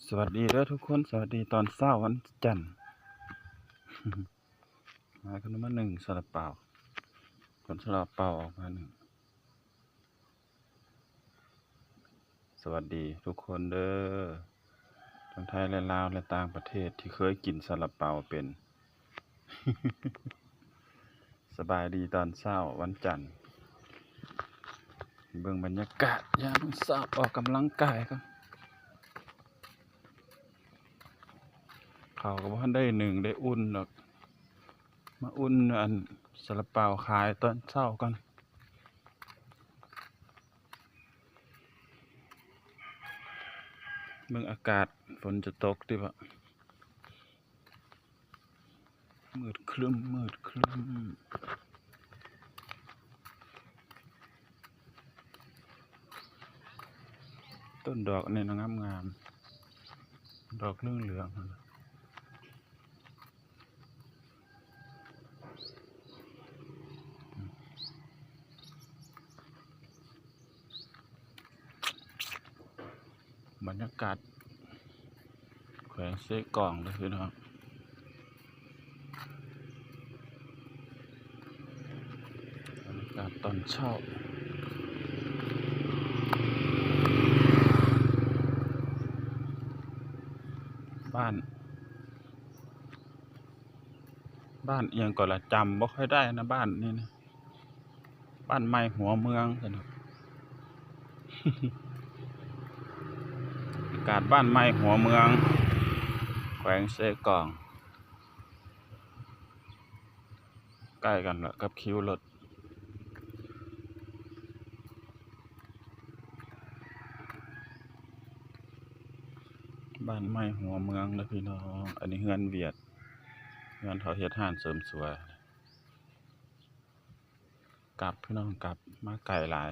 ສະຫວັດດີເດີທຸກຄົນ, ສະຫວັດດີຕອນເຊົ້າວັນຈັນ. ມາ ເຂົາມາໜຶ້ງຊາລາເປົາ, ຄົນຊາລາເປົາອອກມາໜຶ້ງ. ສະຫວັດດີທຸກຄົນເດີ ທັງໄທ ແລະ ລາວ ແລະ ຕ່າງປະເທດທີ່ເຄີຍກິນຊາລາເປົາເປັນ. ສະບາຍດີຕອນເຊົ້າວັນຈັນ. ເບິ່ງບັນຍາກາດຍາມເຊົ້າ ອອກກຳລັງກາຍກ່ອນ. ເຂົ້າກໍບໍ່ທັນໄດ້ໜຶ້ງໄດ້ອຸ່ນດອກ, ມາອຸ່ນອັນຊາລາເປົາຂາຍຕອນເຊົ້າກ່ອນ. ເບິ່ງອາກາດ ຝົນຈະຕົກຕິເບາະ? ມືດຄຶ້ມ ມືດຄຶ້ມ. ຕົ້ນດອກອັນນີ້ນະ ງາມໆ ດອກເຫຼືອງໆ. ບັນຍາກາດແຂວງເຊກອງເດີພີ່ນ້ອງ, ບັນຍາກາດຕອນເຊົ້າ. ບ້ານ ບ້ານອີ່ຫຍັງກໍລະ ຈຳບໍ່ຄ່ອຍໄດ້ນະ ບ້ານນີ້ນະ. ບ້ານໃໝ່ຫົວເມືອງຊັ້ນດອກ. ອາກາດບ້ານໃໝ່ຫົວເມືອງ ແຂວງເຊກອງ, ໃກ້ກັນລະກັບຄິວລົດ. ບ້ານໃໝ່ຫົວເມືອງເດີພີ່ນ້ອງ. ອັນນີ້ເຮືອນຫວຽດ, ເຮືອນເຂົາເຮັດຮ້ານເສີມສວຍ. ກັບພີ່ນ້ອງ ກັບ ມາໄກຫຼາຍ.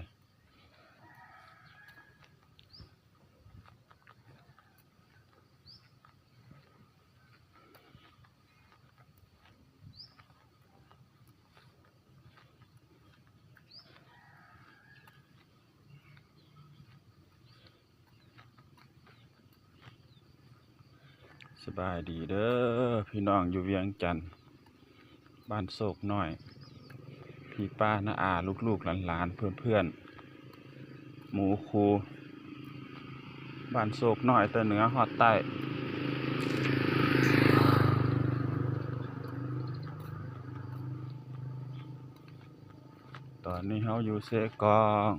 ສະບາຍດີເດີພີ່ນ້ອງຢູ່ວຽງຈັນ, ບ້ານໂຊກນ້ອຍ, ພີ່ປ້ານ້າອາ ລູກໆຫຼານໆ ເພື່ອນໆ ໝູ່ຄູ່, ບ້ານໂຊກນ້ອຍ ແຕ່ເໜືອຮອດໃຕ້. ຕອນນີ້ເຮົາຢູ່ເຊກອງ.